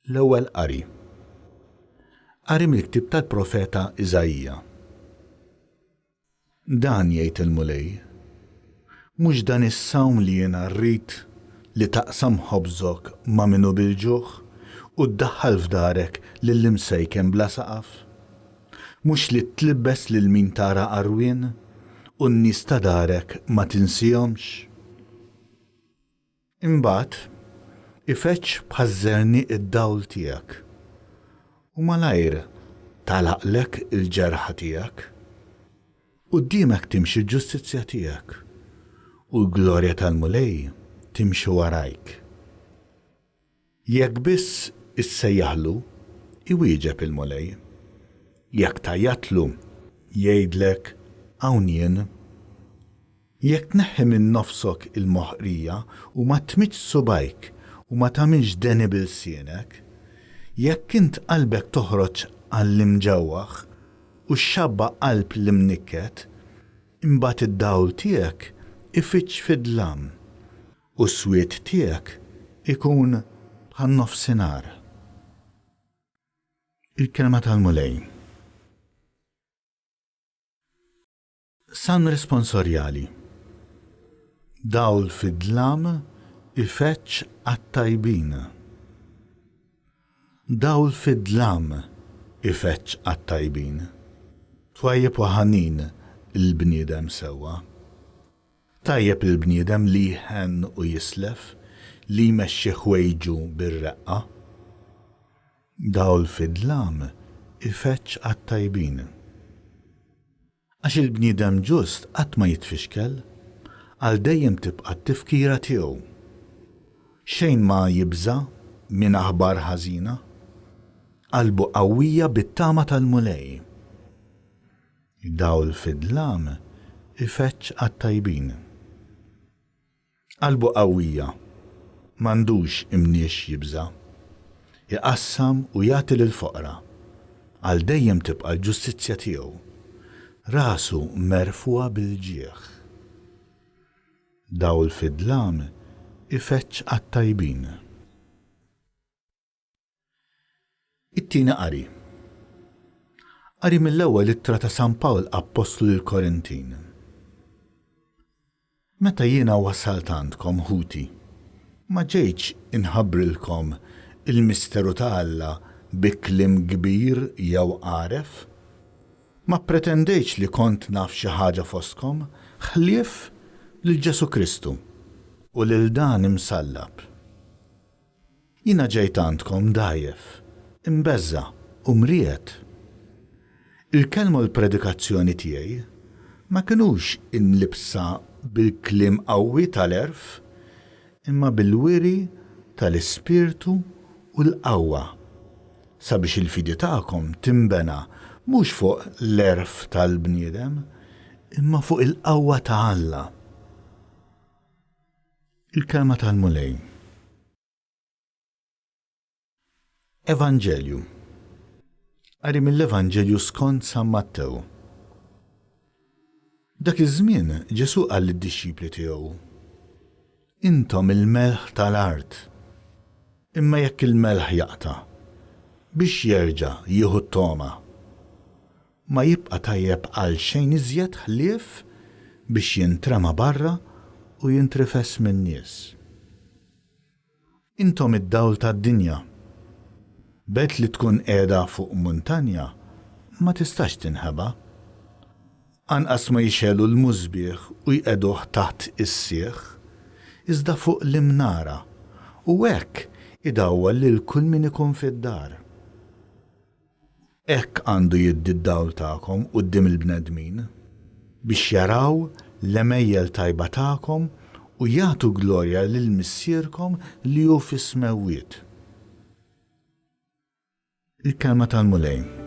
L-Ewwel Qari. Qari mill-ktieb tal-profeta Iżaija. Dan jgħid il-Mulej, Mhux dan is-sawm li jiena rrid, li taqsam ħobżok ma' min hu bil-ġuħ, u ddaħħal f'darek lill-imsejken bla saqaf? Mhux li tlibbes lil min tara għarwien, u n-nies ta' darek ma tinsihomx? Imbagħad ifeġġ bħaż-żerniq id-dawl tiegħek, u malajr tagħlaqlek il-ġerħa tiegħek. Quddiemek timxi l-ġustizzja tiegħek, u l-glorja tal-Mulej timxi warajk. Jekk biss issejjaħlu, iwieġeb il-Mulej. Jekk tgħajjatlu, jgħidlek, Hawn jien. Jekk tneħħi minn nofsok il-moħqrija u ma tmiddx subgħajk u ma tagħmilx deni b'ilsienek, jekk int qalbek toħroġ għall-imġewwaħ u xxabba' qalb l-imnikket, imbagħad id-dawl tiegħek ifiġġ fid-dlam, U s-swied tiegħek ikun bħan-nofsinhar. Il-Kelma tal-Mulej. Salm Responsorjali. Dawl fid-dlam ifeġġ għat-tajbin. Dawl fid-dlam ifeġġ għat-tajbin. Twajjeb u ħanin il-bniedem sewwa. Tajjeb il-bniedem li jħenn u jislef, li jmexxi ħwejġu bir-reqqa. Dawl fid-dlam ifeġġ għat-tajbin. Għax il-bniedem ġust qatt ma jitfixkel, għal dejjem tibqa' t-tifkira tiegħu. Xejn ma jibża' minn aħbar ħażina, qalbu qawwija bit-tama tal-Mulej. Dawl fid-dlam ifeġġ għat-tajbin. Qalbu qawwija, m'għandux imniex jibża'. Iqassam u jagħti lill-foqra. Għal dejjem tibqa' l-ġustizzja tiegħu. Rasu merfugħa bil-ġieħ. Dawl fid-dlam ifeġġ għat-tajbin. It-Tieni Qari. Qari mill-Ewwel Ittra ta' San Pawl Appostlu lill-Korintin. Meta jiena wasalt għandkom, ħuti, ma ġejtx inħabbrilkom il-misteru ta' Alla bi kliem kbir jew għaref. Ma ppretendejtx li kont naf xi ħaġa fostkom ħlief lil Ġesù Kristu u lil dan imsallab. Jiena ġejt għandkom dgħajjef, imbeżża' u mriegħed. Il-kelma u l-predikazzjoni tiegħi ma kinux imlibbsa bil-kliem qawwi tal-għerf, imma bil-wiri tal-Ispirtu u l-qawwa, sabiex il-fidi tagħkom tinbena mhux fuq l-għerf tal-bniedem, imma fuq il-qawwa ta' Alla. Il-Kelma tal-Mulej. Evanġelju. Qari mill-Evanġelju skont San Mattew. Dak iż-żmien Ġesù qal lid-dixxipli tiegħu, Intom il-melħ tal-art. Imma jekk il-melħ jaqta', biex jerġa' jieħu t-togħma? Ma jibqa' tajjeb għal xejn iżjed ħlief biex jintrema barra u jintrifes min-nies. Intom id-dawl tad-dinja. Belt li tkun qiegħda fuq muntanja ma tistax tinħeba. Anqas ma jixegħlu l-musbieħ u jqegħduh taħt is-sieħ, iżda fuq l-imnara, u hekk idawwal lil kull min ikun fid-dar. Hekk għandu jiddi d-dawl tagħkom quddiem il-bnedmin, biex jaraw l-għemejjel tajba tagħkom u jagħtu glorja lil Missierkom li hu fis-smewwiet. Il-Kelma tal-Mulej.